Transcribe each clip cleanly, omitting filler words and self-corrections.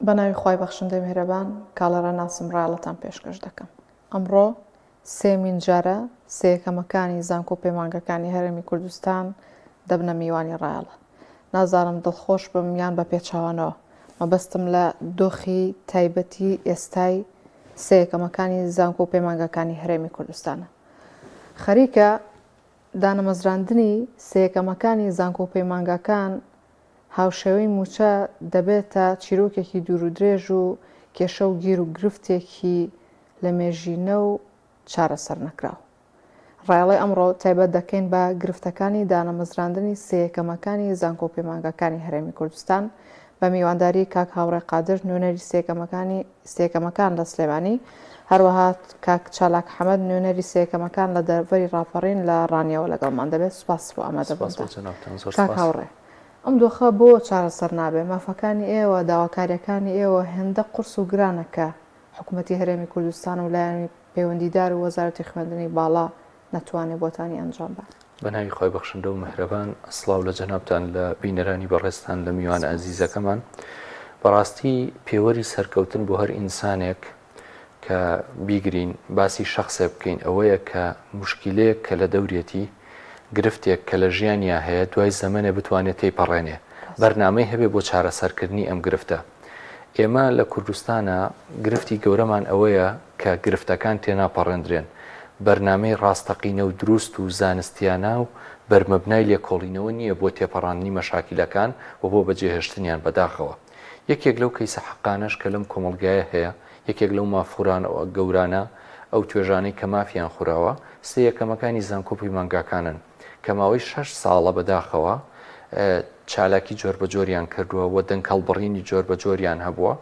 بە ناوی خوای بەخشندەی میهرەبان کاڵەرە ناسم ڕایەڵەتان پێشکەش دەکەم. ئەمڕۆ سێیەمین جارە سێیەکەمەکانی زانکۆ و پەیمانگەکانی هەرێمی کوردستان دەبنە میوانی ڕایەڵە. نازانم دڵخۆش بم یان بە پێچەوانەوە. مەبەستم لە دۆخی تایبەتی ئێستای سێیەکەمەکانی زانکۆ و پەیمانگەکانی هەرێمی کوردستانە. خەریکە دانەمەزراندنی سێیەکەمەکانی زانکۆ و پەیمانگاکان هاوشێوەی مووچە دەبێتە چیرۆکێکی دوورودرێژ و کێشە و گیر و گرفتێکی لەمێژینە و چارەسەرنەکراو. ڕایەڵەی ئەمڕۆ تایبەت دەکەین بە گرفتەکانی دانەمەزراندنی سێیەکەمەکانی زانکۆ و پەیمانگاکانی هەرێمی کوردستان بە میوانداری کاک هاوڕێ قادر نوێنەری سێیەکەمەکانی سێیەکەمەکان لە سلێمانی، هەروەها کاک چالاک حەمەد نوێنەری سێیەکەمەکان لە دەڤەری ڕاپەڕین لە ڕانیەوە لەگەڵمان دەبێت. سوپاس بۆ سپاس بۆ ئامادەبوونتان. جەنابتان زۆر کاک سپاس. هاوڕێ ئەم دۆخە بۆ چارەسەر نابێ؟ مافەکانی ئێوە، داواکارییەکانی ئێوە هێندە قورس و گرانە کە حکومەتی هەرێمی کوردستان و لایەنی پەیوەندیدار و وەزارەتی خوێندنی باڵا نەتوانێ بۆتانی ئەنجام با. بە ناوی خوای بەخشندە و میهرەبان سڵاو لە جەنابتان لە بینەرانی بەڕێزتان لە میوانە ئازیزەکەمان. بەڕاستی پێوەری سەرکەوتن بۆ هەر ئینسانێک کە بیگرین باسی شەخسێک بکەین ئەوەیە کە موشکیلەیەک کە لە دەورێتی گرفتێک کە لە ژیانیا هەیە دوای زەمەنێ بتوانێت تێیپەڕێنێ بەرنامەی هەبێ بۆ چارەسەرکردنی ئەم گرفتە. ئێمە لە کوردستانا گرفتی گەورەمان ئەوەیە کە گرفتەکان تێناپەڕێندرێن، بەرنامەی ڕاستەقینە و دروست و زانستیانە و بەرمەبنای لێکۆڵینەوە نییە بۆ تێپەڕاندنی مەشاکیلەکان و بۆ بەجێهێشتنیان بەداخەوە یەکێک لەو کەیسە حەقانەش کە لەم کۆمەڵگایە هەیە یەکێک لەو مافخورانە گەورانە ئەو توێژانەی کە مافیان خوراوە سێیەکەمەکانی زانکۆ پەیمانگاکانن کە ماوەی شەش ساڵە بەداخەوە چالاکی جۆربەجۆریان کردووە و دەنگهەڵبڕینی جۆربەجۆریان هەبووە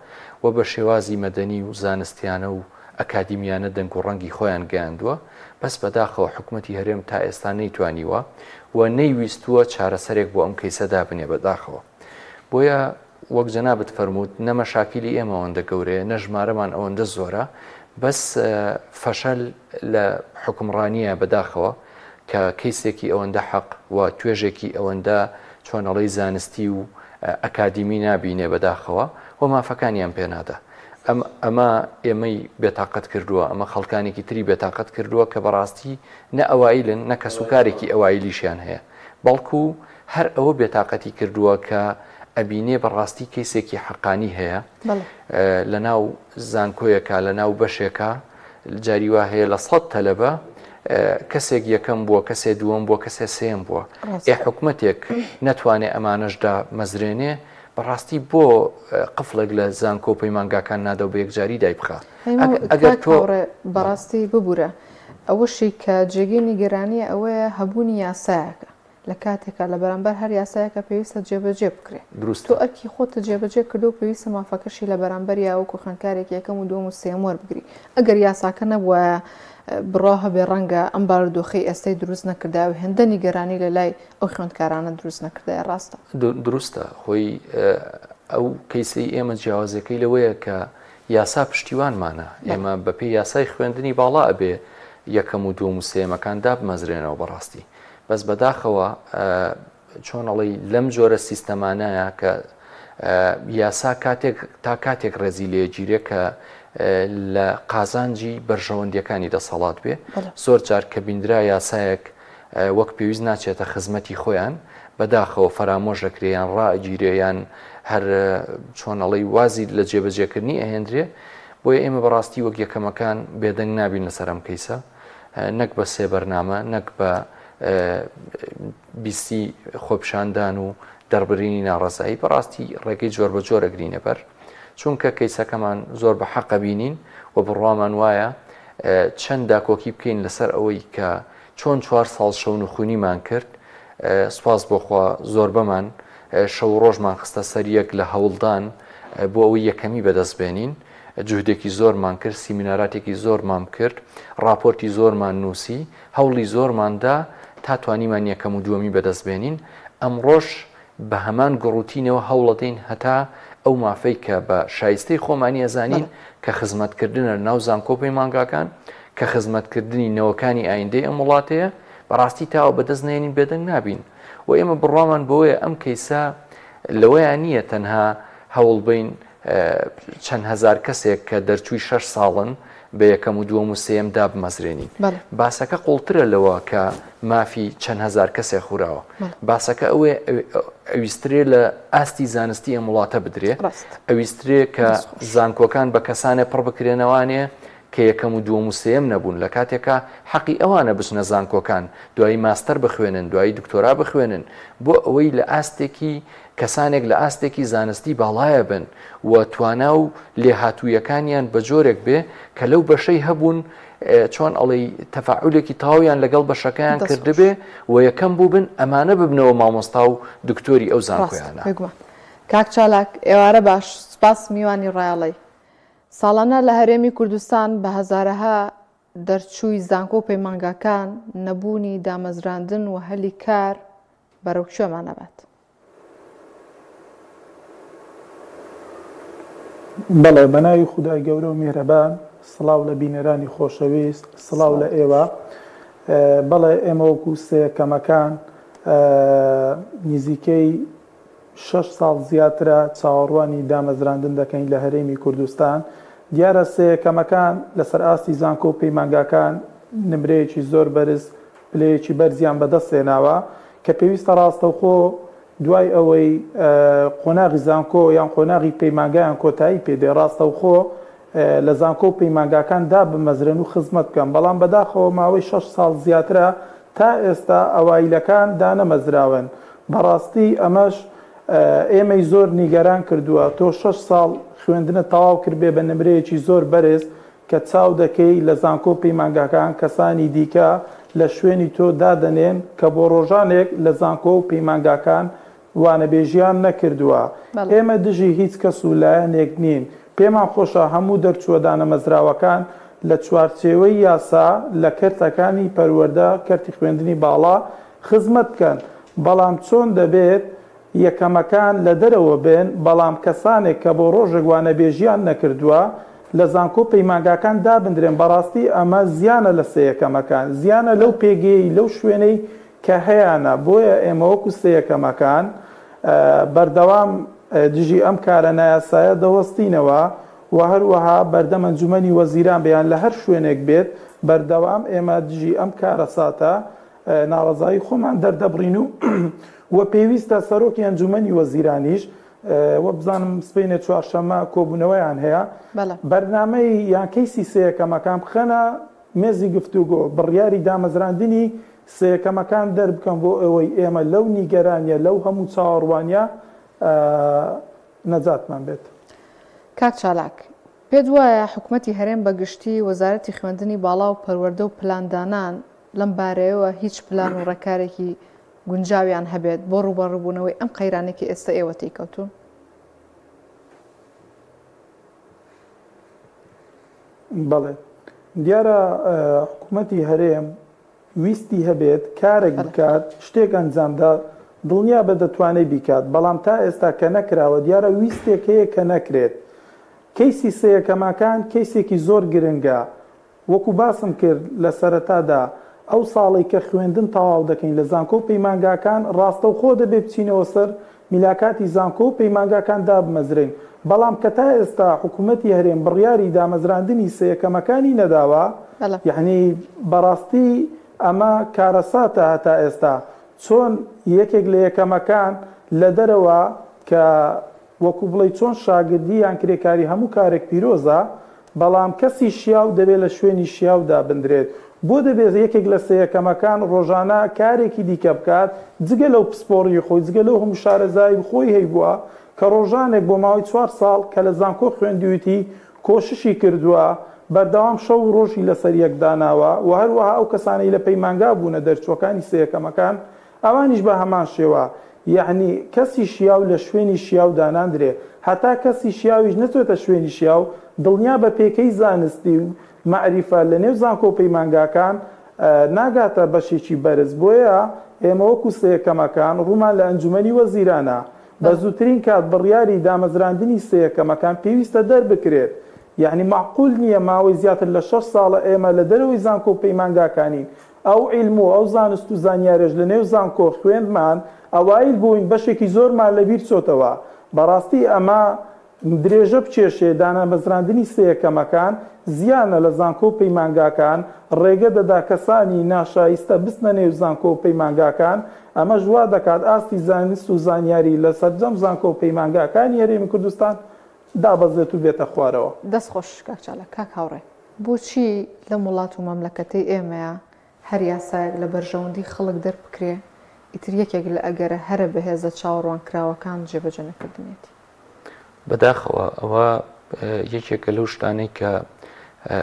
و بە شێوازی مەدەنی و زانستیانە و ئەکادیمیانە دەنگ و ڕەنگی خۆیان گەیاندووە، بەس بەداخەوە حکومەتی هەرێم تا ئێستا نەیتوانیوە و نەیویستووە چارەسەرێک بۆ ئەم کەیسە دابنێ بەداخەوە. بۆیە وەک جەنابت فەرمووت نە مەشاکیلی ئێمە ئەوەندە گەورەیە نە ژمارەمان ئەوەندە زۆرە بەس فەشەل لە حوکمڕانییە بەداخەوە کە کەیسێکی ئەوەندە حەق و توێژێکی ئەوەندە چۆن ئەڵێی زانستی و ئەکادیمی نابینێ بەداخەوە و مافەکانیان پێ نادا. ئەم ئەمە ئێمەی بێتاقەت کردووە، ئەمە خەڵکانێکی تری بێتاقەت کردووە کە بەڕاستی نە ئەوایلن نە کەسوکارێکی ئەوایلیشیان هەیە بەڵکو هەر ئەوە بێتاقەتی کردووە کە ئەبینێ بەڕاستی کەیسێکی حەقانی هەیە لەناو زانکۆیەکە لەناو بەشێکە جاری وا هەیە لە سەد تەلەبە کەسێک یەکەم بووە کەسێ دووەم بووە کەسێ سێم بووە ئێ حکومەتێک نەتوانێ ئەمانەشدا مەزرێنێ بەڕاستی بۆ قفڵێک لە زانکۆ و پەیمانگاکان نادە و بە یەکجاری دایبخا ئەگەر تۆ بەڕاستی ببورە ئەوەشی کە جێگەی نیگەرانیە ئەوەیە هەبوونی یاسایەکە لە کاتێکا لە بەرامبەر هەر یاسایەکە پێویستە جێبەجێ بکرێ. دروستە. تۆ ئەرکی خۆتت جێبەجێ کردووە و پێویستە مافەکەشی لە بەرامبەریا وەکو خوێندکارێکی یەکەم و دووەم و سێیەم وەربگری. ئەگەر یاساکە نەبوایە بڕوا هەبێ ڕەنگە ئەم بارودۆخەی ئێستەی دروست نەکردایە و هێندە نیگەرانی لە لای ئەو خوێندکارانە دروست نەکردایە. ڕاستە؟ دروستە. خۆی ئەو کەیسەی ئێمە جیاوازیەکەی لەوەیە کە یاسا پشتیوانمانە. ئێمە بەپێی یاسای خوێندنی باڵا ئەبێ یەکەم و دووەم و سێیەمەکان دابمەزرێنەوە بەڕاستی. بەس بەداخەوە چۆن ئەڵێی لەم جۆرە سیستەمانەیە کە یاسا کاتێک تا کاتێک ڕێزی لێگیرێ کە لە قازانجی بەرژەوەندیەکانی دەسەڵات بێ زۆر جار کە بیندرا یاسایەک وەک پێویست ناچێتە خزمەتی خۆیان بەداخەوە فەرامۆش دەکرێ یان ڕائگیرێ یان هەر چۆنەڵی وازی لە جێبەجێکردنی ئەهێندرێ بۆیە ئێمە بەڕاستی وەک یەکەمەکان بێدەنگ نابین لەسەر ئەم کەیسە نەک بە سێ بەرنامە، نەک بە بیستی خۆپیشاندان و دەربرینی ناڕەزایی، بەڕاستی ڕێگەی جۆربەجۆر ئەگرینە بەر، چونکە کەیسەکەمان زۆر بە حەق ئەبینین و بڕوامان وایە چەند داکۆکی بکەین لەسەر ئەوەی کە چۆن چوار ساڵ شەونخونیمان کرد، سوپاس بۆ خوا زۆربەمان شەو و ڕۆژمان خستە سەر یەک لە هەوڵدان بۆ ئەوەی یەکەمی بەدەست بێنین. جوهدێکی زۆرمان کرد، سیمیناراتێکی زۆرمان کرد، ڕاپۆرتی زۆرمان نووسی، هەوڵی زۆرمان دا تا توانیمان یەکەم و دووەمی بەدەست بێنین، ئەمڕۆش بە هەمان گوڕوتینەوە هەوڵەدەین هەتا ئەو مافەی کە بە شایستەی خۆمانی ئەزانین کە خزمەتکردنە لە ناو زانکۆ و پەیمانگاکان، کە خزمەتکردنی نەوەکانی ئایندەی ئەم وڵاتەیە، بەڕاستی تاوە بەدەست نەیەنین بێدەنگ نابین و ئێمە بڕوامان بەوەیە ئەم کەیسە لەوەیا نییە تەنها هەوڵبەین. چەند هەزار کەسێک کە دەرچووی شەش ساڵن بە یەکەم و دووەم و سێیەم دابمەزرێنین. باسەکە قوڵترە لەوە کە مافی چەند هەزار کەسێک خوراوە. باسەکە ئەوەیە ئەویسترێ لە ئاستی زانستی ئەم وڵاتە بدرێ، ئەویسترێ کە زانکۆکان بە کەسانێ پڕ بکرێنەوانێ کە یەکەم و دووەم و سێیەم نەبوون، لە کاتێکا حەقی ئەوانە بچنە زانکۆکان دوایی ماستەر بخوێنن، دوایی دکتۆرا بخوێنن بۆ ئەوەی لە ئاستێکی کەسانێک لە ئاستێکی زانستی باڵایە بن و توانا و لێهاتوویەکانیان بە جۆرێک بێ کە لەو بەشەی هەبوون چۆن ئەڵێی تەفاعولێکی تەواویان لەگەڵ بەشەکەیان کردبێ و یەکەم بووبن ئەمانە ببنەوە مامۆستا و دکتۆری ئەو زانکۆیانە. بێگومان کاک چالاک ئێوارە باش سوپاس میوانی ڕایەڵەی ساڵانە لە هەرێمی کوردستان بە هەزارەها دەرچووی زانکۆ و پەیمانگاکان نەبوونی دامەزراندن و هەلی کار بەرەو کوێمان ئەبات؟ بەڵێ بەناوی خودای گەورە و میهرەبان سڵاو لە بینەرانی خۆشەویست سڵاو لە ئێوە بەڵێ ئێمە وەکو سێیەکەمەکان نزیکەی شەش ساڵ زیاترە چاوەڕوانی دامەزراندن دەکەین لە هەرێمی کوردستان دیارە سێیەکەمەکان لەسەر ئاستی زانکۆ و پەیمانگاکان نمرەیەکی زۆر بەرز پلەیەکی بەرزیان بەدەست هێناوە کە پێویستە ڕاستەوخۆ دوای ئەوەی قۆناغی زانکۆ یان قۆناغی پەیمانگایان کۆتایی پێ دێ ڕاستەوخۆ لە زانکۆ و پەیمانگاکان دابمەزرێن و خزمەت بکەن، بەڵام بەداخەوە ماوەی شەش ساڵ زیاترە تا ئێستا ئەوایلەکان دانەمەزراون، بەڕاستی ئەمەش ئێمەی زۆر نیگەران کردووە، تۆ شەش ساڵ خوێندنت تەواو کردبێ بە نمرەیەکی زۆر بەرز کە چاو دەکەی لە زانکۆ و پەیمانگاکان کەسانی دیکە لە شوێنی تۆ دادەنێن کە بۆ ڕۆژانێک لە زانکۆ و پەیمانگاکان وانەبێژیان نەکردووە. ئێمە دژی هیچ کەس و لایەنێک نین. پێمان خۆشە هەموو دەرچووە دانەمەزراوەکان لە چوارچێوەی یاسا لە کەرتەکانی پەروەردە، کەرتی خوێندنی باڵا خزمەت بکەن. بەڵام چۆن دەبێت یەکەمەکان لە دەرەوە بن، بەڵام کەسانێک کە بۆ ڕۆژێک وانەبێژیان نەکردووە لە زانکۆ و پەیمانگاکان دابندرێن، بەڕاستی ئەمە زیانە لە سێیەکەمەکان، زیانە لەو پێگەیەی لەو شوێنەی کە هەیانە، بۆیە ئێمە وەکو سێیەکەمەکان بەردەوام دژی ئەم کارە نایاسایە دەوەستینەوە و هەروەها بەردەم ئەنجومەنی وەزیران بێ یان لە هەر شوێنێک بێت بەردەوام ئێمە دژی ئەم کارەساتە ناڕەزایی خۆمان دەردەبڕین و و پێویستە سەرۆکی ئەنجومەنی وەزیرانیش وەبزانم سبەینێ چوارشەممە کۆبوونەوەیان هەیە بەرنامەی یان کەیسی سێیەکەمەکان بخەنە مێزی گفتوگۆ، بڕیاری دامەزراندنی سێیەکەمەکان دەربکەن بۆ ئەوەی ئێمە لەو نیگەرانیە، لەو هەموو چاوەڕوانیە نەجاتمان بێت. کاک چالاک، پێت وایە حکومەتی هەرێم بە گشتی، وەزارەتی خوێندنی باڵا و پەروەردە و پلاندانان لەم بارەیەوە هیچ پلان و ڕێکارێکی گونجاویان هەبێت بۆ ڕووبەڕووبوونەوەی ئەم قەیرانەی کە ئێستا ئێوە تێی کەوتوون؟ بەڵێ دیارە حکوومەتی هەرێم ویستی هەبێت کارێک بکات شتێک ئەنجامدا دڵنیا بە دەتوانێت بیکات بەڵام تا ئێستا کە نەکراوە دیارە ویستێک هەیە کە نەکرێت کەیسی سێیەکەماکان کەیسێکی زۆر گرنگە وەکو باسم کرد لە سەرەتادا، ئەو ساڵەی کە خوێندن تەواو دەکەین لە زانکۆ و پەیمانگاکان، ڕاستەوخۆ دەبێ بچینەوە سەر میلاکاتی زانکۆ و پەیمانگاکان دابمەزرێین، بەڵام کە تا ئێستا حکوومەتی هەرێم بڕیاری دامەزراندنی سێیەکەمەکانی نەداوە، یەعنی بەڕاستی ئەمە کارەساتە هەتا ئێستا چۆن یەکێک لە یەکەمەکان لە دەرەوە کە وەکو بڵێی چۆن شاگردی یان کرێکاری هەموو کارێک پیرۆزە، بەڵام کەسی شیاو دەبێت لە شوێنی شیاو دابندرێت. بۆ دەبێت یەکێک لە سێیەکەمەکان ڕۆژانە کارێکی دیکە بکات جگە لەو پسپۆڕیی خۆی، جگە لەو هەموو شارەزایی خۆی هەیبووە کە ڕۆژانێک بۆ ماوەی چوار ساڵ کە لە زانکۆ خوێندوویتی کۆششی کردووە، بەردەوام شەو و ڕۆژی لەسەر یەک داناوە و هەروەها ئەو کەسانەی لە پەیمانگا بوونە دەرچووەکانی سێیەکەمەکان ئەوانیش بە هەمان شێوە، یەعنی کەسی شیاو لە شوێنی شیاو داناندرێ، هەتا کەسی شیاویش نەچێتە شوێنی شیاو، دڵنیا بە پێکەی زانستی و مەعریفە لە نێو زانکۆ و پەیمانگاکان ناگاتە بەشێکی بەرز، بۆیە ئێمە وەکو سێیەکەمەکان ڕوومان لە ئەنجومەنی وەزیرانە، بە زووترین کات بڕیاری دامەزراندنی سێیەکەمەکان پێویستە دەربکرێت، یەعنی مەعقول نییە ماوەی زیاتر لە شەش ساڵە ئێمە لە دەرەوەی زانکۆ و پەیمانگاکانین، ئەو عیلم و ئەو زانست و زانیارەش لە نێو زانکۆ خوێندمان ئەوایل بووین بەشێکی زۆرمان لە بیر چۆتەوە بەڕاستی ئەمە درێژە بکێشێ، دانامەزراندنی سێیەکەمەکان زیانە لە زانکۆ و پەیمانگاکان، ڕێگە دەدا کەسانی ناشایستە بچنە نێو زانکۆ و پەیمانگاکان، ئەمەش وا دەکات ئاستی زانست و زانیاری لە سەرجەم زانکۆ و پەیمانگاکانی هەرێمی کوردستان دابەزێت و بێتە خوارەوە. دەست خۆش کاک چالاک. کاک هاوڕێ بۆچی لەم وڵات و مەملەکەتەی ئێمەیا هەر یاسایەک لە بەرژەوەندی خەڵک دەربکرێ ئیتر یەکێک لە ئەگەرە هەرە بەهێزە چاوەڕوانکراوەکان جێبەجێ نەکردنیەتی؟ بەداخەوە ئەوە یەکێکە لەو شتانەی کە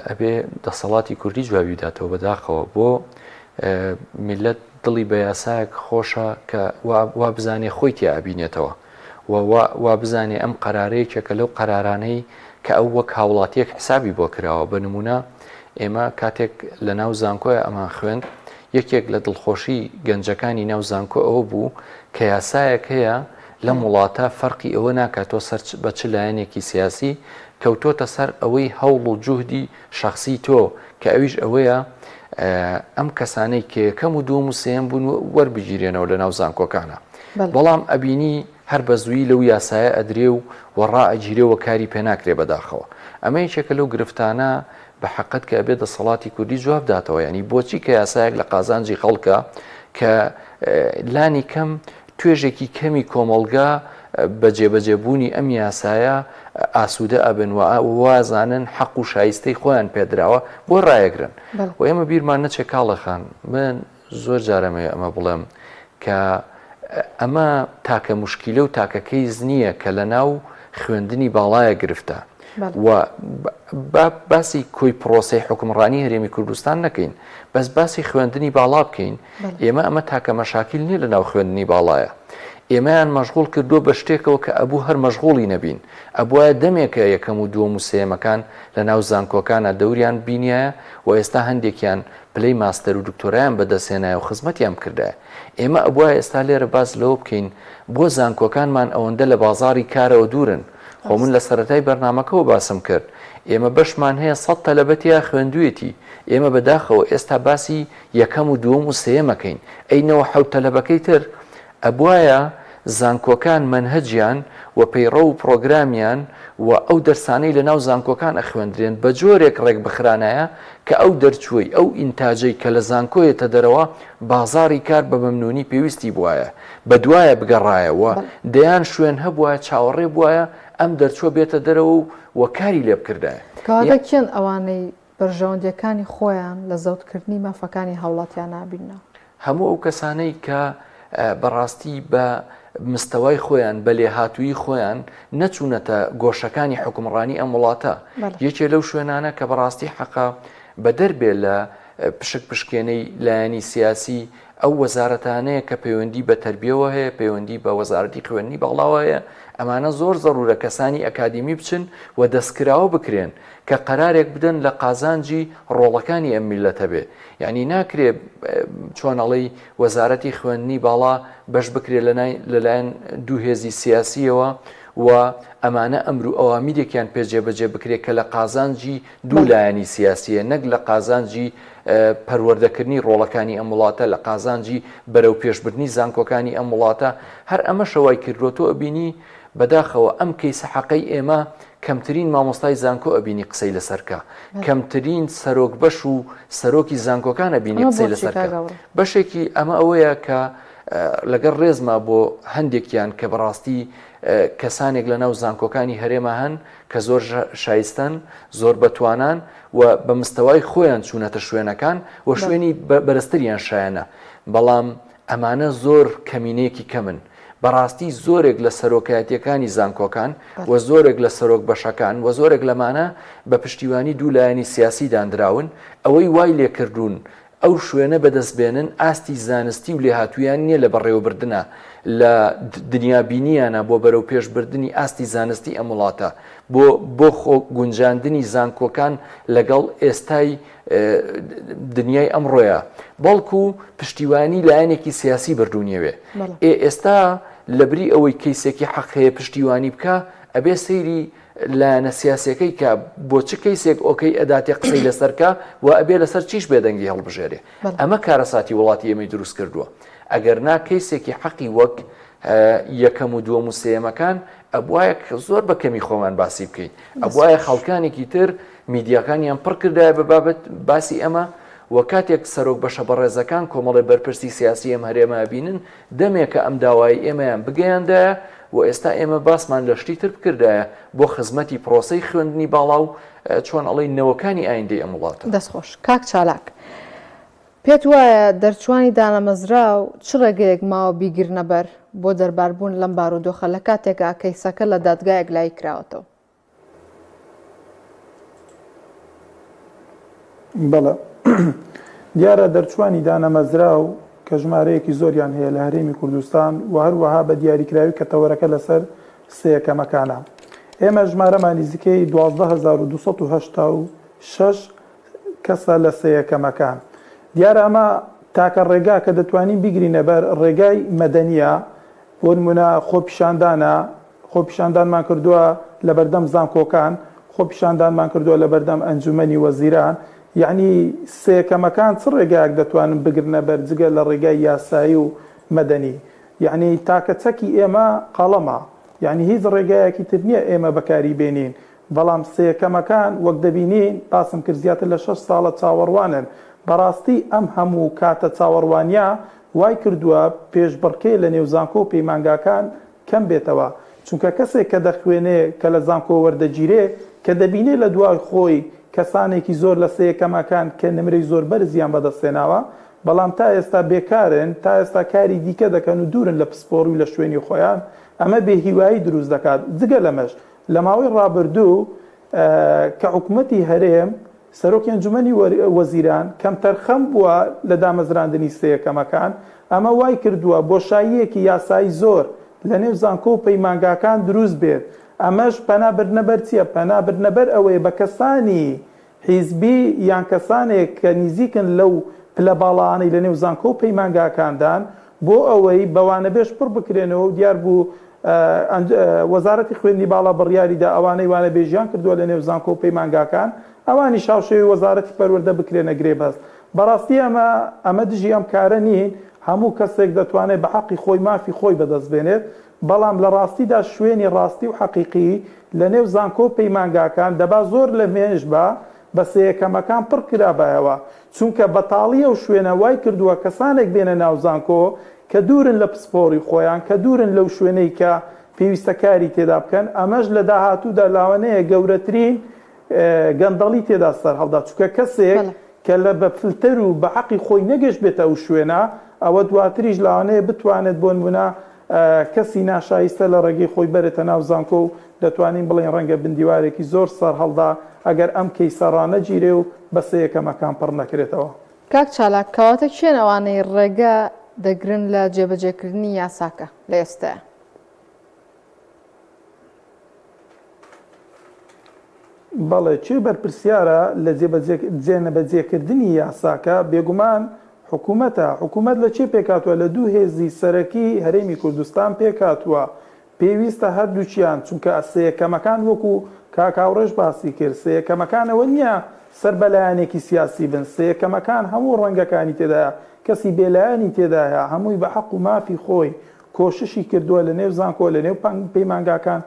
ئەبێ دەسەڵاتی کوردی جوابی بداتەوە بەداخەوە بۆ میلەت دڵی بە یاسایەک خۆشە کە وا بزانێ خۆی تیا ئەبینێتەوە و وا بزانێ ئەم قەرارە یەکێکە لەو قەرارانەی کە ئەو وەک هاوڵاتیەک حسابی بۆ کراوە بە نمونە ئێمە کاتێک لە ناو زانکۆیە ئەمان خوێند یەکێک لە دڵخۆشی گەنجەکانی ناو زانکۆ ئەوە بوو کە یاسایەک هەیە لەم وڵاتە فەرقی ئەوە ناکات تۆ سەر بە چ لایەنێکی سیاسی کەوتۆتە سەر ئەوەی هەوڵ و جوهدی شەخسی تۆ کە ئەویش ئەوەیە ئەم کەسانەی کە یەکەم و دووەم و سێیەم بوون وەربگیرێنەوە لە ناو زانکۆکانە بەڵام ئەبینی هەر بە زوویی لەو یاسایە ئەدرێ و و ڕائەگیرێ و کاری پێ ناکرێ بەداخەوە ئەمە یەکێکە لەو گرفتانە بە حەقت کە ئەبێ دەسەڵاتی کوردی جواب داتەوە یانی بۆچی کە یاسایەک لە قازانجی خەڵکە کە لانی کەم توێژێکی کەمی کۆمەڵگا بە جێبەجێ بوونی ئەم یاسایە ئاسوودە ئەبن و وازانن حەق و شایستەی خۆیان پێدراوە بۆ ڕایەگرن و ئێمە بیرمان نەچێ کاڵە خان من زۆر جارەمەوێ ئەمە بڵێم کە ئەمە تاکە مشکیلە و تاکە کەیس نییە کە لە ناو خوێندنی باڵایە گرفتە و با باسی کۆی پرۆسەی حکومڕانی هەرێمی کوردستان نەکەین بەس باسی خوێندنی باڵا بکەین ئێمە ئەمە تاکە مەشاکیل نییە لە ناو خوێندنی باڵایە ئێمەیان مەشغوڵ کردووە بە شتێکەوە کە ئەبوو هەر مەشغوڵی نەبین ئەبوایە دەمێکە یەکەم و دووەم و سێیەمەکان لە ناو زانکۆکانە دەوریان بینیایە و ئێستا هەندێکیان پلەی ماستەر و دکتۆرایان بەدەستهێنایە و خزمەتیان بکردایە. ئێمە ئەبوایە ئێستا لێرە باس لەوە بکەین بۆ زانکۆکانمان ئەوەندە لە بازاڕی کارەوە دوورن؟ خۆ من لە سەرەتای بەرنامەکەوە باسم کرد ئێمە بەشمان هەیە سەت تەلەبە تیا خوێندوویەتی، ئێمە بەداخەوە ئێستا باسی یەکەم و دووەم و سێیەم ئەکەین، ئەی 97 تەلەبەکەی تر؟ ئەبوایە زانکۆکان مەنهەجیان و پەیڕەو و پڕۆگرامیان و ئەو دەرسانەی لەناو زانکۆکان ئەخوێندرێن بە جۆرێک ڕێک بخرانایە کە ئەو دەرچووەی ئەو ئینتاجەی کە لە زانکۆ یەتە دەرەوە بازاڕی کار بە مەمنونی پێویستی بوایە بە دوایە بگەڕایە و دەیان شوێن هەبوایە چاوەڕێ بوایە ئەم دەرچووە بێتە دەرەوە و و کاری لێ بکردایە. کەواتە کێن ئەوانەی بەرژەوەندیەکانی خۆیان لە زەوتکردنی مافەکانی هاوڵاتیان نابیننەوە؟ هەموو ئەو کەسانەی کە بەڕاستی بە مستەوای خۆیان بە لێهاتوویی خۆیان نەچوونەتە گۆشەکانی حوکمڕانی ئەم وڵاتە. یەکێ لەو شوێنانە کە بەڕاستی حەقە بەدەر بێ لە پشک پشکێنەی لایەنی سیاسی ئەو وەزارەتانەیە کە پەیوەندی بە تەربیەوە هەیە، پەیوەندی بە وەزارەتی خوێندنی باڵاوە هەیە، ئەمانە زۆر زەرورە کەسانی ئەکادیمی بچن و دەستکراوە بکرێن کە قەرارێک بدەن لە قازانجی ڕۆڵەکانی ئەم میللەتە بێ. یانی ناکرێ چۆن ئەڵێی وەزارەتی خوێندنی باڵا بەش بکرێ لەلایەن دوو هێزی سیاسیەوە و ئەمانە ئەمر و ئەوامیرێکیان پێ جێبەجێ بکرێ کە لە قازانجی دوو لایەنی سیاسیە نەک لە قازانجی پەروەردەکردنی ڕۆڵەکانی ئەم وڵاتە لە قازانجی بەرەو پێشبردنی زانکۆکانی ئەم وڵاتە هەر ئەمەشە وای کردووە تۆ ئەبینی بەداخەوە ئەم کەیسە حەقەی ئێمە کەمترین مامۆستای زانکۆ ئەبینی قسەی لەسەر کا کەمترین سەرۆک بەش و سەرۆکی زانکۆکان ئەبینی قسەی لەسەر کا بەشێکی ئەمە ئەوەیە کە لەگەڵ ڕێزما بۆ هەندێکیان کە بەڕاستی کەسانێک لە ناو زانکۆکانی هەرێمە هەن کە زۆر شایستەن زۆر بەتوانان و بە مستەوای خۆیان چوونەتە شوێنەکان و شوێنی بەرزتریان شایەنە بەڵام ئەمانە زۆر کەمینەیەکی کەمن. بەڕاستی زۆرێک لە سەرۆکایەتیەکانی زانکۆکان و زۆرێک لە سەرۆک بەشەکان و زۆرێک لەمانە بە پشتیوانی دوو لایەنی سیاسی داندراون، ئەوەی وای لێکردوون ئەو شوێنە بەدەست بێنن ئاستی زانستی و لێهاتوویان نیە لە بەڕێوەبردنا، لە دنیابینیانە بۆ بەرەو پێش بردنی ئاستی زانستی ئەم وڵاتە، بۆ بۆ خۆ گونجاندنی زانکۆکان لەگەڵ ئێستای دنیای ئەمڕۆیە بەڵکو پشتیوانی لایەنێکی سیاسی بردوونیەوێ ئێ ئێستا لەبری ئەوەی کەیسێکی حەق هەیە پشتیوانی بکە ئەبێ سەیری لایەنە سیاسەکەی کە بۆ چ کەیسێک ئۆکەی ئەداتێ قسەی لەسەرکە و ئەبێ لەسەر چیش بێدەنگی هەڵبژێرێ ئەمە کارەساتی وڵاتی ئێمەی دروست کردووە ئەگەر نا کەیسێکی حەقی وەک یەکەم و دووەم و سێیەمەکان ئەبوایە زۆر بە کەمی خۆمان باسی بکەین ئەبوایە خەڵکانێکی تر میدیاکانیان پڕ کردایە بە بابەت باسی ئەمە و کاتێک سەرۆک بەشە بەڕێزەکان کۆمەڵی بەرپرسی سیاسی ئەم هەرێمە بینن دەمێکە ئەم داوای ئێمەیان بگەیاندایە و ئێستا ئێمە باسمان لە شتی تر بکردایە بۆ خزمەتی پرۆسەی خوێندنی باڵا و چۆن ئەڵێی نەوەکانی ئایندەی ئەم وڵاتە. دەست خۆش کاک چالاک. پێت وایە دەرچوانی دانەمەزراو چ ڕێگەیەک ماوە بیگرنە بەر بۆ دەرباربوون لەم بارودۆخە لە کاتێکا کەیسەکە لە دادگا یەکلایی کراوەتەوە؟ بەڵێ دیارە دەرچوانی دانەمەزراو کە ژمارەیەکی زۆریان هەیە لە هەرێمی کوردستان و هەروەها بە دیاریکراوی کە تەوەرەکە لەسەر سێیەکەمەکانە ئێمە ژمارەمان نزیکەی 12286 کەسە لە سێیەکەمەکان دیارە ئەمە تاکە ڕێگا کە دەتوانین بیگرینە بەر ڕێگای مەدەنیە بۆ نمونە خۆپیشاندانە، خۆپیشاندانمان کردووە لەبەردەم زانکۆکان، خۆپیشاندانمان کردووە لەبەردەم ئەنجومەنی وەزیران، یەعنی سێکەمەکان چ ڕێگایەک دەتوانن بگرنە بەر جگە لە ڕێگای یاسایی و مەدەنی؟ یەعنی تاکە چەکی ئێمە قەڵەمە، یەعنی هیچ ڕێگایەکی تر نییە ئێمە بەکاری بێنین، بەڵام سێکەمەکان وەک دەبینین باسم کرد زیاتر لە شەش ساڵە چاوەڕوانن، بەڕاستی ئەم هەموو کاتە چاوەڕوانییە وای کردووە پێشبڕکێ لە نێو زانکۆ و پەیمانگاکان کەم بێتەوە، چونکە کەسێک کە دەخوێنێ کە لە زانکۆ وەردەگیرێ کە دەبینێ لە دوای خۆی کەسانێکی زۆر لە سێیەکەمەکان کە نمرەی زۆر بەرزیان بەدەست هێناوە بەڵام تا ئێستا بێکارن تا ئێستا کاری دیکە دەکەن و دوورن لە پسپۆڕی و لە شوێنی خۆیان ئەمە بێهیوایی دروست دەکات جگە لەمەش لە ماوەی ڕابردوو کە حکومەتی هەرێم سەرۆکی ئەنجومەنی وەزیران کەمتەرخەم بووە لە دامەزراندنی سێیەکەمەکان، ئەمە وایکردووە بۆشاییەکی یاسایی زۆر لەنێو زانکۆ و پەیمانگاکان دروست بێت، ئەمەش پەنا بردنە بەر چییە؟ پەنا بردنە بەر ئەوەیە بە کەسانی حیزبی یان کەسانێک کە نیزیکن لەو پلە باڵایانەی لەنێو زانکۆ و پەیمانگاکاندان بۆ ئەوەی بە وانەبێژ پڕ بکرێنەوە و دیار بوو وەزارەتی خوێندنی باڵا بڕیاری دا ئەوانەی وانەبێژیان کردووە لەنێو زانکۆ و پەیمانگاکان ئەوانیش هاوشێوەی وەزارەتی پەروەردە بکرێنە گرێبەست. بەڕاستی ئەمە ئەمە دژی ئەم کارە نین، هەموو کەسێک دەتوانێت بە حەقی خۆی مافی خۆی بەدەست بێنێت، بەڵام لە ڕاستیدا شوێنی ڕاستی و حەقیقی لەنێو زانکۆ و پەیمانگاکان دەبا زۆر لە مێژ بە بە سێیەکەمەکان پڕ کرابایەوە، چونکە بەتاڵی ئەو شوێنە وای کردووە کەسانێک بێنە ناو زانکۆ کە دوورن لە پسپۆڕی خۆیان، کە دوورن لەو شوێنەی کە پێویستە کاری تێدا بکەن، ئەمەش لە داهاتوودا لاوەنەیە گەورەترین گەندەڵی تێدا سەرهەڵدا، چونکە کەسێک کە لە بە فلتەر و بە حەقی خۆی نەگەشتبێتە ئەو شوێنە، ئەوە دواتریش لاوەنەیە بتوانێت بۆ نموونە کەسی ناشایستە لە ڕێگەی خۆی بەرێتە ناو زانکۆ و دەتوانین بڵێین ڕەنگە بندیوارێکی زۆر سەرهەڵدا ئەگەر ئەم کەیسە ڕانەگیرێ و بە سێیەکەمەکان پڕ نەکرێتەوە. کاک چالاک، کەواتە کێن ئەوانەی ڕێگە دەگرن لە جێبەجێکردنی یاساکە لە ئێستایا؟ بەڵێ، کێ بەرپرسیارە لە جێنەبەجێکردنی یاساکە؟ بێگومان حکومەتە. حکومەت لە چێ پێکهاتووە؟ لە دوو هێزی سەرەکی هەرێمی کوردستان پێکهاتووە. پێویستە هەردووکیان، چونکە سێیەکەمەکان وەکو کاک هاوڕێش باسی کرد، سێیەکەمەکان ئەوە نییە سەر بە لایەنێکی سیاسی بن، سێیەکەمەکان هەموو ڕەنگەکانی تێدایە، کەسی بێلایەنی تێدایە، هەمووی بە حەق و مافی خۆی کۆششی کردووە لە نێو زانکۆ، لە نێو پەیمانگاکان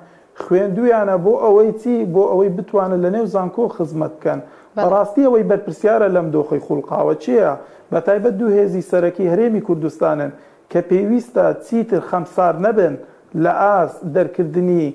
خوێندوویانە بۆ ئەوەی چی؟ بۆ ئەوەی بتوانن لە نێو زانکۆ خزمەت بکەن. بەڕاستی ئەوەی بەرپرسیارە لەم دۆخەی خوڵقاوە کێیە؟ بەتایبەت دوو هێزی سەرەکی هەرێمی کوردستانن کە پێویستە چیتر خەمسارد نەبن لە ئاست دەرکردنی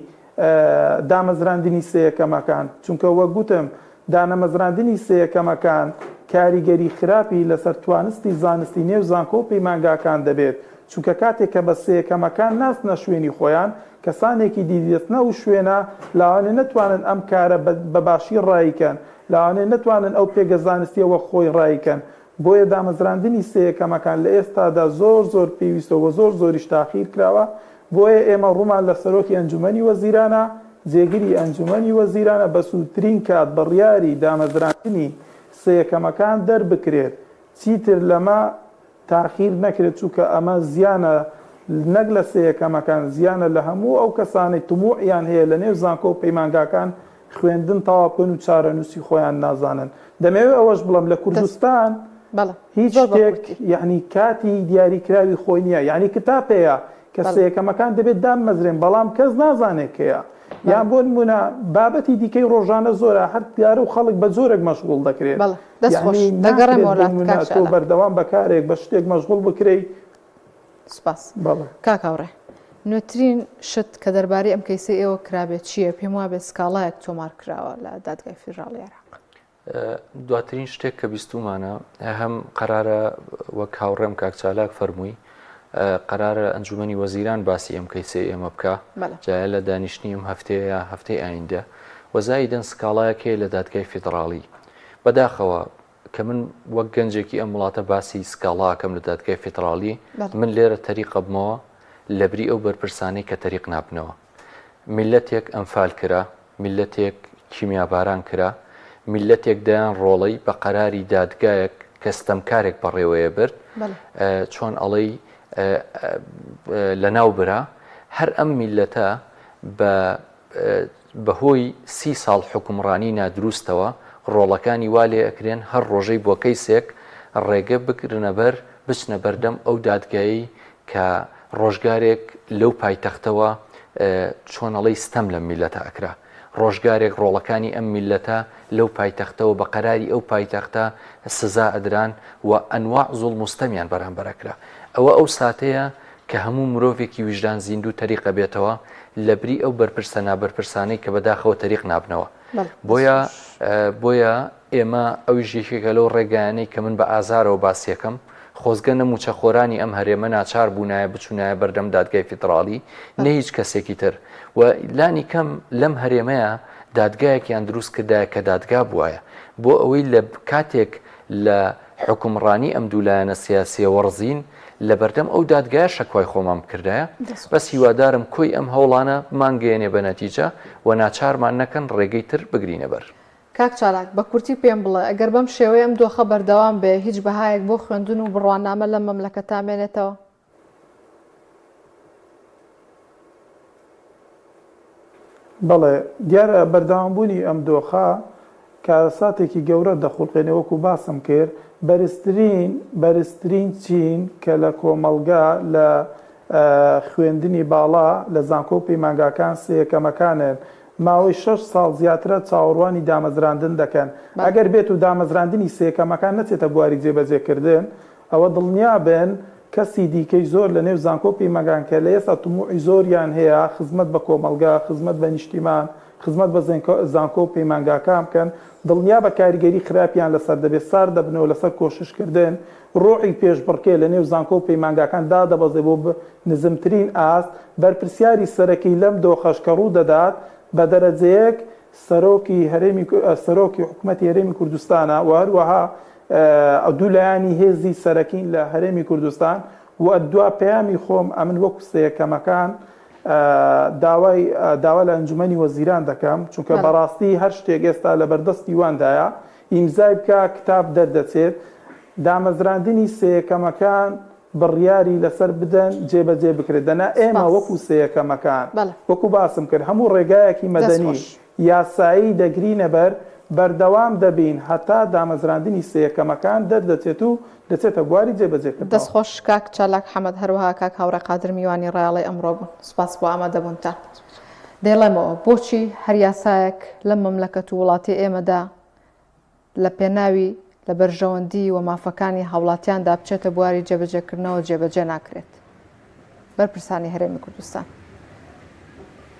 دامەزراندنی سێیەکەمەکان، چونکە وەک گوتم دانەمەزراندنی سێیەکەمەکان کاریگەری خراپی لەسەر توانستی زانستی نێو زانکۆ و پەیمانگاکان دەبێت، چونکە کاتێک کە بە سێیەکەمەکان ناچنە شوێنی خۆیان، کەسانێکی دی دەچنە ئەو شوێنە، لاوانەیە نەتوانن ئەم کارە بە باشی ڕایکەن، لاوانەیە نەتوانن ئەو پێگە زانستیە وەک خۆی ڕایکەن، بۆیە دامەزراندنی سێیەکەمەکان لە ئێستادا زۆر زۆر پێویستە و زۆر زۆریش تاخیر کراوە، بۆیە ئێمە ڕوومان لە سەرۆکی ئەنجومەنی وەزیرانە، جێگری ئەنجومەنی وەزیرانە بە زووترین کات بڕیاری دامەزراندنی سێیەکەمەکان دەربکرێت، چیتر لەمە تاخیر نەکرێت، چونکە ئەمە زیانە نەک لە سێیەکەمەکان، زیانە لە هەموو ئەو کەسانەی تموحیان هەیە لە نێو زانکۆ و پەیمانگاکان خوێندن تەواو بکەن و چارەنووسی خۆیان نازانن. دەمەوێت ئەوەش بڵێم لە کوردستان هیچ شتێک یەعنی کاتی دیاریکراوی خۆی نییە، یەعنی کتاب هەیە کە. کە سێیەکەمەکان دەبێت دابمەزرێن بەڵام کەس نازانێت کەیە یان بۆ نمونە بابەتی دیکەی ڕۆژانە زۆرە هەر دیارە و خەڵک بە جۆرێک مەشغوڵ دەکرێت یانی ناکرێت بۆ نمونە تۆ بەردەوام بە کارێک بە شتێک مەشغوڵ بکرێی. سوپاس کاک هاوڕێ نوێترین شت کە دەربارەی ئەم کەیسەی ئێوە کرابێت چییە؟ پێم وابێت سکاڵایەک تۆمار کراوە لە دادگای فیدراڵی عێراق. دواترین شتێک کە بیستومانە هەم قەرارە وەک هاوڕێم کاک چالاک فەرمووی قەرارە ئەنجومەنی وەزیران باسی ئەم کەیسەی ئێمە بکە جایە لە دانیشتنی ئەم هەفتەیە هەفتەی ئایندە وەزایدەن سکاڵایەک هەیە لە دادگای فیدراڵی بەداخەوە کە من وەک گەنجێکی ئەم وڵاتە باسی سکاڵاکەم لە دادگای فیدراڵی من لێرە تەریقەبمەوە لەبری ئەو بەرپرسانەی کە تەریق نابنەوە میللەتێک ئەنفال کرا، میللەتێک کیمیاباران کرا، میللەتێک دەیان ڕۆڵەی بە قەراری دادگایەک کە ستەمکارێک بەڕێوەیە برد، چۆن ئەڵێی لەناو برا، هەر ئەم میللەتە بە بەهۆی سی ساڵ حوکمڕانی نادروستەوە ڕۆڵەکانی وا لێ ئەکرێن هەر ڕۆژەی بۆ کەیسێک ڕێگە بگرنە بەر بچنە بەردەم ئەو دادگایەی کە ڕۆژگارێک لەو پایتەختەوە چۆنەڵی ستەم لەم میلەتە ئەکرا ڕۆژگارێک ڕۆڵەکانی ئەم میلەتە لەو پایتەختەوە بە قەراری ئەو پایتەختە سزا ئەدران و ئەنواع زوڵم و ستەمیان بەرامبەر ئەکرا ئەوە ئەو ساتەیە کە هەموو مرۆڤێکی ویژدان زیندوو تەریق ئەبێتەوە لەبری ئەو بەرپرسە نابەرپرسانەی کە بەداخەوە تەریق نابنەوە بۆیە بۆیە ئێمە ئەویش یەکێکە لەو ڕێگایانەی کە من بە ئازارەوە باسیەکەم، خۆزگە نە مووچەخۆرانی ئەم هەرێمە ناچار بوونایە بچوونایە بەردەم دادگای فیدڕاڵی نە هیچ کەسێکی تر و لانی کەم لەم هەرێمەیا دادگایەکیان دروست کردایە کە دادگا بوایە بۆ ئەوەی لە کاتێک لە حوکمڕانی ئەم دوو لایەنە سیاسیە وەڕزین لەبەردەم ئەو دادگایە شەکوای خۆمان بکردایە بەس هیوادارم کۆی ئەم هەوڵانە بمانگەیەنێ بە نەتیجە و ناچارمان نەکەن ڕێگەی تر بگرینە بەر. کاک چالاک، بە کورتی پێم بڵێ، ئەگەر بەم شێوەیە ئەم دۆخە بەردەوام بێ، هیچ بەهایەک بۆ خوێندن و بڕوانامە لەم مەملەکەتە ئەمێنێتەوە؟ بەڵێ، دیارە بەردەوامبوونی ئەم دۆخە کارەساتێکی گەورە دەخوڵقێنێ، وەکو باسم کرد بەرزترین بەرزترین چین کە لە کۆمەڵگا لە خوێندنی باڵا لە زانکۆ و پەیمانگاکان سێیەکەمەکانن ماوەی شەش ساڵ زیاترە چاوەڕوانی دامەزراندن دەکەن، ئەگەر بێت و دامەزراندنی سێکەمەکان نەچێتە بواری جێبەجێکردن، ئەوە دڵنیابن کەسی دیکەی زۆر لە نێو زانکۆ و پەیمانگان کە لە ئێستا تموحی زۆریان هەیە خزمەت بە کۆمەڵگا، خزمەت بە نیشتیمان، خزمەت بە زانکۆ و پەیمانگاکان بکەن، دڵنیابە کاریگەری خراپیان لەسەر دەبێت، سارد دەبنەوە لەسەر کۆششکردن، ڕۆحی پێشبڕکێ لە نێو زانکۆ و پەیمانگاکان دادەبەزێ بۆ نزمترین ئاست، بەرپرسیاری سەرەکی لەم دۆخەش کە ڕوو دەدات بە دەرەجەیەک سەرۆکی هەرێمی سەرۆکی حکومەتی هەرێمی کوردستانە و هەروەها دوو لایەنی هێزی سەرەکین لە هەرێمی کوردستان و دوا پەیامی خۆم ئەمن وەکو سێیەکەمەکان داوای داوا لە ئەنجومەنی وەزیران دەکەم چونکە بەڕاستی هەر شتێک ئێستا لەبەردەستی واندایە ئیمزای بکا کتاب دەردەچێت دامەزراندنی سێیەکەمەکان بڕیاری لەسەر بدەن جێبەجێ بکرێت دەنا ئێمە سپاس. وەکو سێیەکەمەکان بەڵێ. وەکو باسم کرد هەموو ڕێگایەکی دەست مەدەنی خۆش. یاسایی دەگرینە بەر بەردەوام دەبین هەتا دامەزراندنی سێیەکەمەکان دەردەچێت و دەچێتە بواری جێبەجێکردنەوە. دەست خۆش کاک چالاک حەمەد هەروەها کاک هاوڕێ قادر میوانی ڕایەڵەی ئەمڕۆ بوون سوپاس بۆ ئامادەبوونتان. دەیڵێمەوە بۆچی هەر یاسایەک لەم مەملەکەت و وڵاتی ئێمەدا لە پێناوی لە بەرژەوەندی و مافەکانی هاوڵاتیاندا بچێتە بواری جێبەجێکردنەوە جێبەجێ ناکرێت. بەرپرسانی هەرێمی کوردستان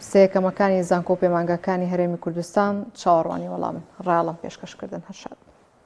سێیەکەمەکانی زانکۆ و پەیمانگاکانی هەرێمی کوردستان چاوەڕوانی وەڵامن. ڕایەڵم پێشکەشکردن هەر شاد بن.